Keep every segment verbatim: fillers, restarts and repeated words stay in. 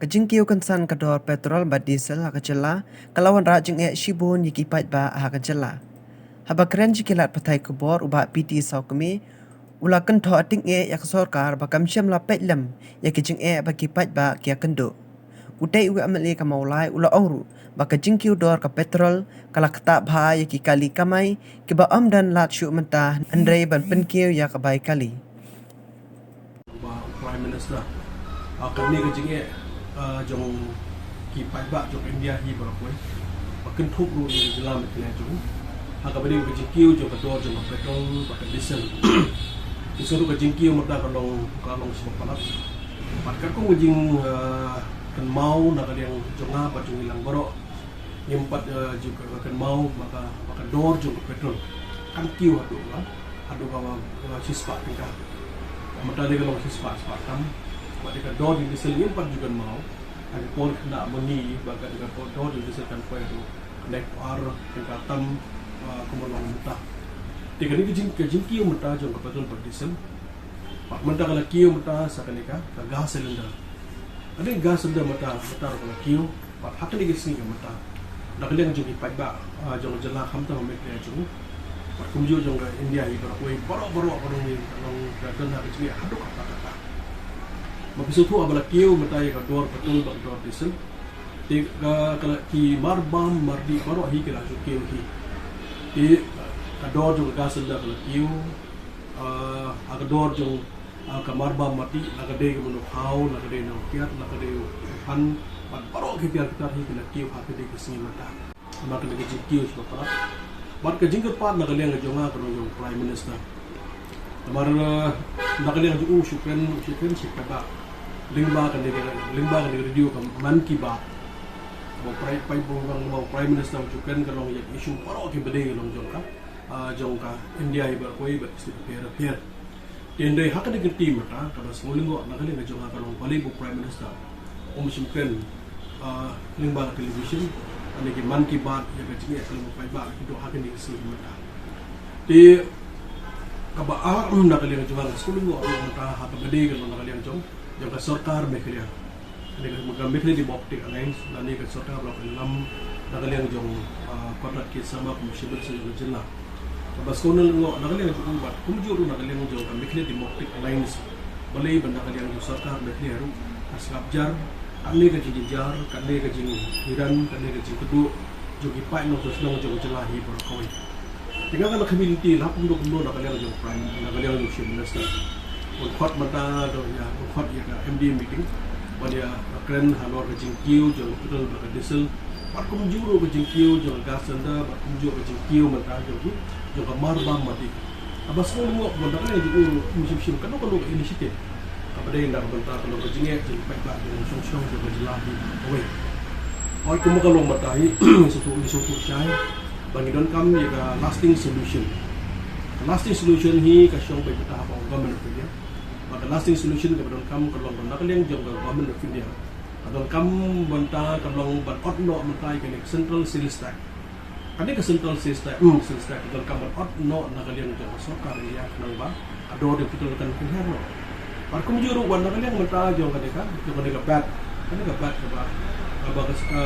Jingkiew kynsan ka dor petrol bad diesel ha ka jylla ka la wanrah jingeh shibun ïa ki paidbah ha ka jylla. Haba kren sha ki lad pathai khubor, u Bah P T Sawkmie u la kynthoh tyngeh ïa ka sorkar ba kam shym la peit lem ïa ki jingeh ba ki paidbah ki ïakynduh. Utei u M L A ka Mawlai u la ong ruh ba ka jingkiew dor ka petrol ka la ktah bha ïa ki kali kamai kiba ym don lad shuh mynta, hynrei ban pynkiew ïa ka bai kali. Ba u Prime Minister, ah, kane ka jingeh, ah, jong ki paidbah jong India hi baroh kawei, ba kynthup ruh ïa ka jylla Meghalaya jong u ha kaba dei ka jingkiew jong ka dor jong ka petrol bad ka diesel. Te shuh ruh ka jingkiew mynta ka long, ka long shibun palat. Bad katkum ka jing, ah, kynmaw na ka liang jong nga bad jong ngi lang baroh, ngim pat, eh, ju ka, ka kynmaw ba ka, ba ka dor jong ka petrol kan kiew haduh ka, haduh ka, ka shispah tyngka. Mynta dei ka long shispah, spah tam. Bad dei ka dor jong diesel ngim pat ju kynmaw. Ha ka por khynnah ma ngi ba ka, ka dor jong diesel kan poi haduh khyndai phew ar tyngka tam, eh, kumba long mynta. Te kane ka jing, ka jingkiew mynta jong ka petrol bad diesel. Bad mynta ka la kiew mynta sa kane ka, ka gas cylinder. Kane ka gas cylinder mynta, mynta ruh ka la kiew. Bad ha kane ka sngi ka mynta, na ka liang jong ki paidbah, ah, jong ka jylla khamtam ha Meghalaya jong u, bad kumjuh jong ka India hi baroh kawei, baroh baroh baroh ngi long ka don ha ka jingeh haduh katta katta. Ba phi sngewthuh haba la kiew mynta ïa ka dor petrol bad ka dor diesel, te ka, ka la, ki mar bam mar dih baroh hi ki la ju kiew hi. Te ka dor jong ka gas cylinder ka la kiew, ah, ha ka dor jong, ah, ka mar bam mar dih, la ka dei ka mano khaw, la ka dei na u kiad, la ka dei u phan, bad baroh ki tiar ki tar hi ki la kiew ha ka dei ka sngi mynta. Namar kane ka jingkiew shibun palat. Bad ka jingkyrpad na ka liang ka jong nga ka long ïa u Prime Minister. Namar, eh, na ka liang jong u shu kren, u shu kren shi paidbah lyngba kane ka, lyngba kane ka radio ka Mann Ki Baat. Ba u Prime, Prime, ba u Prime Minister u shu kren ka long ïa ki issue baroh kiba dei ka long jong ka, ah, jong ka India hi baroh kawei bad ki state bapher bapher. Te hynrei ha kane ka kti mynta kaba sngewlyngngoh na ka liang ka jong nga ka long balei ba u Prime Minister um shym kren, ah, lyngba ka television, lane ki Mann Ki Baat ïa ka jingeh ka long ba paidbah ki duh ha kane ka sngi mynta. Te kaba ar, um, na ka liang ka jong nga ka sngewlyngngoh ruh mynta ha kaba dei ka long na ka liang jong, jong ka sorkar Meghalaya. Kane ka, ka Meghalaya Democratic Alliance, lane ka sorkar ba la pynlam na ka liang jong, ah, Conrad K Sangma kum u Chief Minister jong ka jylla. Kaba sngewlyngngoh na ka liang jong u bad kumjuh ruh na ka liang jong ka Meghalaya Democratic Alliance. Balei ba na ka liang jong sorkar Meghalaya ruh ka sngap jar kane ka jingjynjar, kane ka jinghiran, kane ka jingkyrduh jong ki paid nongshong shnong jong ka jylla hi baroh kawei. Te nga nga la khmih lynti la kumno kumno na ka liang jong Prime, na ka liang jong Chief Minister. Un khot mynta da ïa, un khot ïa ka M D A meeting ban ïa kren halor ka jingkiew jong ka petrol bad ka diesel, bad kumjuh ruh ka jingkiew jong ka gas cylinder, bad kumjuh ka jingkiew mynta jong ki, jong ka mar bam mar dih. Kaba sngewlyngngoh ba na ka liang jong u ruh um shim shim kano kano ka initiative kaba dei na ka bynta ka long ka jingeh jong ki paidbah jong nongshong shnong jong ka jylla hi kawei. Hooid, kumba ka long mynta hi, ngi sngewthuh, ngi sngewthuh shai ba ngi donkam ïa ka lasting solution. Ka lasting solution hi ka shong beit mynta ha ka Government of India. Ba ka lasting solution kaba donkam ka long ba na ka liang jong ka Government of India ka donkam mynta ka long ban ot noh mynta ïa kane ka central sales tax. Kane ka central sales tax, hmm, sales tax ka donkam ban ot noh na ka liang jong ka sorkar India khnang ba ka dor jong petrol kan pynhiar noh. Bad kumjuh ruh wat na ka liang mynta jong kane ka, jong kane ka VAT. Kane ka VAT kaba, kaba ka, ka,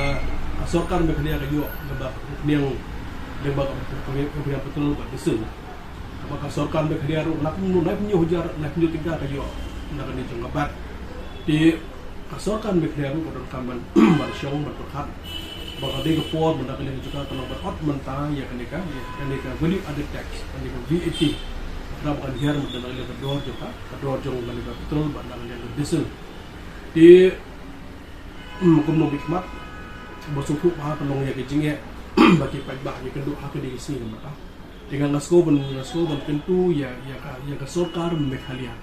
ka sorkar Meghalaya ka ïoh, kaba ka pynïang lyngba ka pynïang petrol bad diesel. Kaba ka sorkar Meghalaya ruh laiphew, laiphew hynñiew hajar, laiphew hynñiew tyngka ka ïoh na kane jong ka VAT. Te ka sorkar Meghalaya ruh ka donkam ban, ban shong, ban pyrkhat ba ka dei ka por mynta ka liang jong ka ka long ban ot mynta ïa kane ka, ïa kane ka value added tax, kane ka VAT. Khnang ba kan hiar mynta na ka liang ka dor jong ka, ka dor jong kane ka petrol bad na ka liang ka diesel. Te, hmm, kumno bit khmat ba sngewthuh ba ka long ïa ka jingeh ba ki paidbah ïakynduh ha kane ka sngi ka mynta. Te nga nga sngew ban, nga sngew ban kyntu ïa, ïa ka, ïa ka sorkar Meghalaya.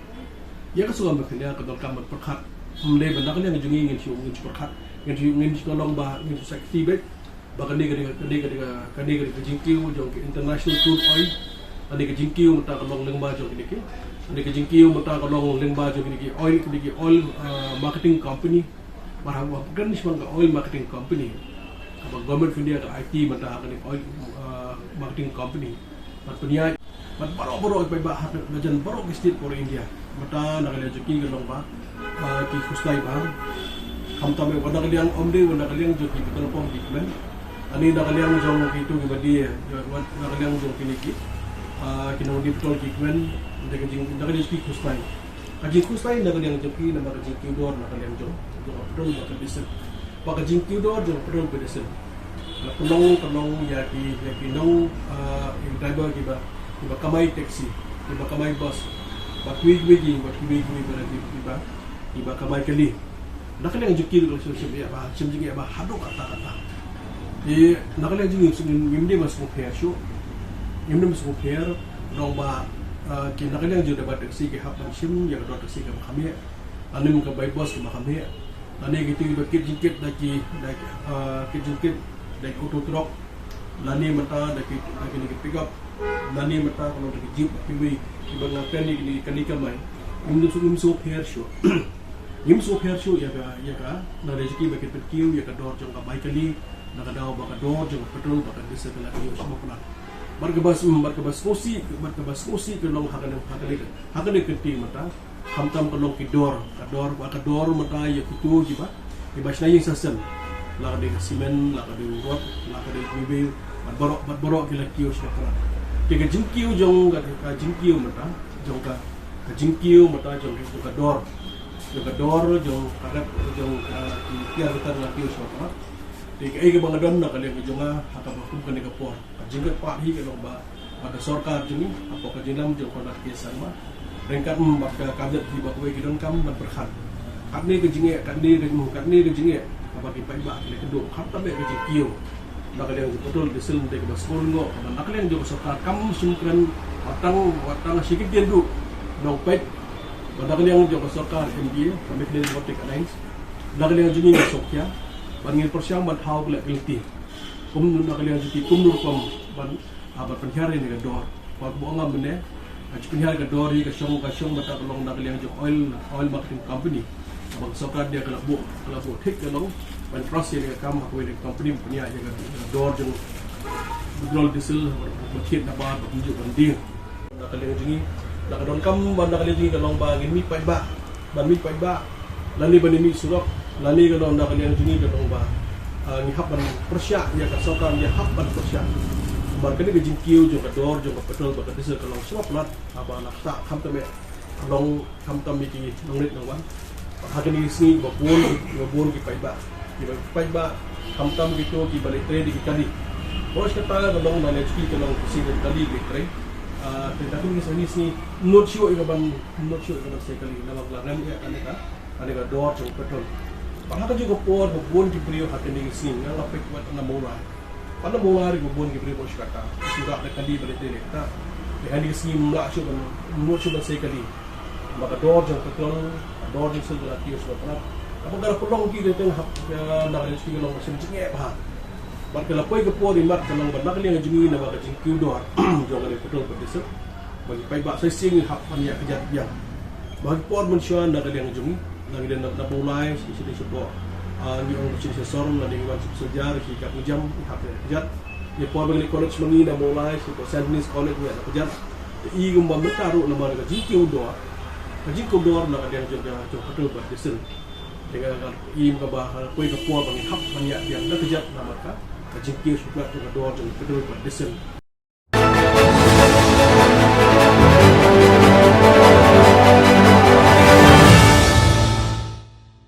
Ïa ka sorkar Meghalaya ka donkam ban pyrkhat. Ym dei ba na ka liang jong ngi ngin shu, ngin shu pyrkhat, ngin shu, ngin shu long ba, ngin shu sakhi beit ba kane ka dei, kane ka dei, kane ka dei ka jingkiew jong ka international crude oil. Kane ka jingkiew mynta ka long lyngba jong kine ki, kane ka jingkiew mynta ka long lyngba jong kine ki oil, kine ki oil, ah, marketing company. Bad haba pynban shi bang ka oil marketing company, kaba Government of India ka aiti mynta ha kane ka oil, ah, marketing company. Bad pynïaid bad baroh baroh ki paidbah ha ka jan baroh ki state baroh India. Mynta na ka liang jong ki ka long ba, ah, ki khuslai ba Khamtam eh, wat na ka liang, ym dei wat na ka liang jong ki petrol pump ki kmen. Ani na ka liang jong kitu kiba die, wat na ka liang jong kine ki, ah, ki nongdie petrol ki kmen, na ka jing, na ka jingkhuslai. Ka jingkhuslai na ka liang jong ki, namar ka jingkiew dor na ka liang jong, jong ka petrol bad ka diesel. Bad ka jingkiew dor jong ka petrol bad diesel, la pynlong, pynlong ïa ki, ïa ki nong, ah, ïa ki driver kiba, kiba kamai taxi, kiba kamai bus, bad kiwei kiwei ki, bad kiwei kiwei kiba, kiba, kiba kamai kali. Na ka liang jong ki ruh ka la shim, shim ïa ba, shim jingeh ba haduh katta katta. Te na ka liang jong ngi, ngim, ngim dei ban sngewpher shuh. Ngim dei ban sngewpher, nong ba, ah, ki na ka liang jong u driver taxi ki hap ban shim ïa ka dor taxi kaba kham heh, lane ka bai bus kaba kham heh, lane kito kiba kit jingkit da ki, da ki, ah, kit jingkit da ki auto truck, lane mynta da ki, da kine ki pickup, lane mynta ka long da ki jeep, kiwei kiba nga kren ïa kine, kane kamai. Ngim sngewpher shuh. Ngim sngewpher shuh ïa ka, ïa ka, na ka liang jong kiba ki pynkiew ïa ka dor jong ka bai kali, na ka daw ba ka dor jong ka petrol bad ka diesel ka la kiew sha ba palat. Bad kaba, bad kaba sngewsih, bad kaba sngewsih ka long ha kane, ha kane, ha kane ka kti mynta. Khamtam ka long ki dor, ka dor, ka dor mynta ïa kito kiba, kiba shna ïing sha sien. La ka dei ka simen, la ka dei u rod, la ka dei u bibil, bad baroh, bad baroh ki la kiew sha ba palat. Te ka jingkiew jong ka, ka jingkiew mynta jong ka, ka jingkiew mynta jong ka, jong ka dor, jong ka dor jong ka rep, jong ka, ki tiar ki tar la kiew sha ba palat. Te kaei kaba nga don na ka liang ka jong nga ha kaba kum kane ka por, ka jingkyrpad hi ka long ba, ba ka sorkar jong ngi, hapoh ka jingïalam jong u Conrad K Sangma, ryngkat bad ka cabinet hi ba kawei ki donkam ban pyrkhat. Katne ka jingeh, katne ka jingeh, katne ka jingeh kaba ki paidbah ki la kynduh, khamtam eh ka jingkiew na ka liang jong petrol diesel, te kaba sngewlyngngoh kaba na ka liang jong ka sorkar kam shym kren, wat tang, wat tang shi kyntien ruh nong peit ba na ka liang jong ka sorkar M D A, ka Meghalaya Democratic Alliance, na ka liang jong ngi ngi sngewkhia ban ngin pyrshang ban thaw khleh ki lynti. Kumno na ka liang jong ki, kumno rukom ban, ah, ban pynhiar ïa kane ka dor. Wat ba ong mynne, ah, jingpynhiar ka dor hi ka shong, ka shong mynta ka long na ka liang jong oil, oil marketing company. Ba ka sorkar India ka la buh, ka la buh thik ka long ban trust ïa kane ka kam ha kawei ka company ban pynhiar ïa ka, ïa ka dor jong petrol diesel, ban thied nabar, ban pynjuh ban dieng. Na ka liang jong ngi, na ka donkam ba na ka liang jong ngi ka long ba ngin mih paidbah, ban mih paidbah, lane ban mih surok, lane ka long na ka liang jong ngi ka long ba, ah, ngi hap ban pyrshah ïa ka sorkar, ngi hap ban pyrshah. Namar kane ka jingkiew jong ka dor jong ka petrol bad ka diesel ka long sha ba palat, haba na kata khamtam eh ka long, khamtam ïa ki nongrit nongwan. Ha kine ki sngi ba bun, ba bun ki paidbah, ki paidbah, khamtam kito kiba leit trei da ki kali. Ba shi katta ka long na leit ki, ka long ki sngi kali leit trei. Ah, te da kine ki sngi, sngi ym nud shuh ïa ka ban, ym nud shuh ïa ka ban sei kali, namar ka la rem ïa kane ka, kane ka dor jong petrol. Bad ha kajuh ka por ba bun ki briew ha kine ki sngi, nga la peit wat na Mawlai. Pat na Mawlai ruh ba bun ki briew ba shi katta ki rah da kali ba leit trei da kata. Te ha kine ki sngi ym lah shuh ban, ym nud shuh ban sei kali. Ba ka dor jong petrol, ka dor jong diesel ka la kiew sha ba palat. Haba ka la pynlong ki, te teng hap, eh, na ka liang jong ki ka long ba shim jingeh bha. Bad ka la poi ka por imat ka long ba na ka liang jong ngi, namar ka jingkiew dor jong ka petrol bad diesel, ba ki paidbah sa shisien ngi hap ban ïa kjat biang. Ba ha ki por mynshuwa na ka liang jong ngi, na ka liang na, na Mawlai, shisien shapoh, ah, ngi ong shisien sha Sor, lane ngi wan sha Soldier, ki kap ngi jam, ngi hap ïa kjat. Ïa por ba ngi leit college ma ngi na Mawlai, shapoh Saint Denis College ngi ïa kjat. Te i kumba mynta ruh namar ka jingkiew dor, ka jingkiew dor na ka liang jong, jong petrol bad diesel. Te ka, ka, i kumba ha poi ka por ba ngi hap ban ïa, ïa da kjat namar ka, ka jingkiew shu pynlait jong ka dor jong petrol bad diesel.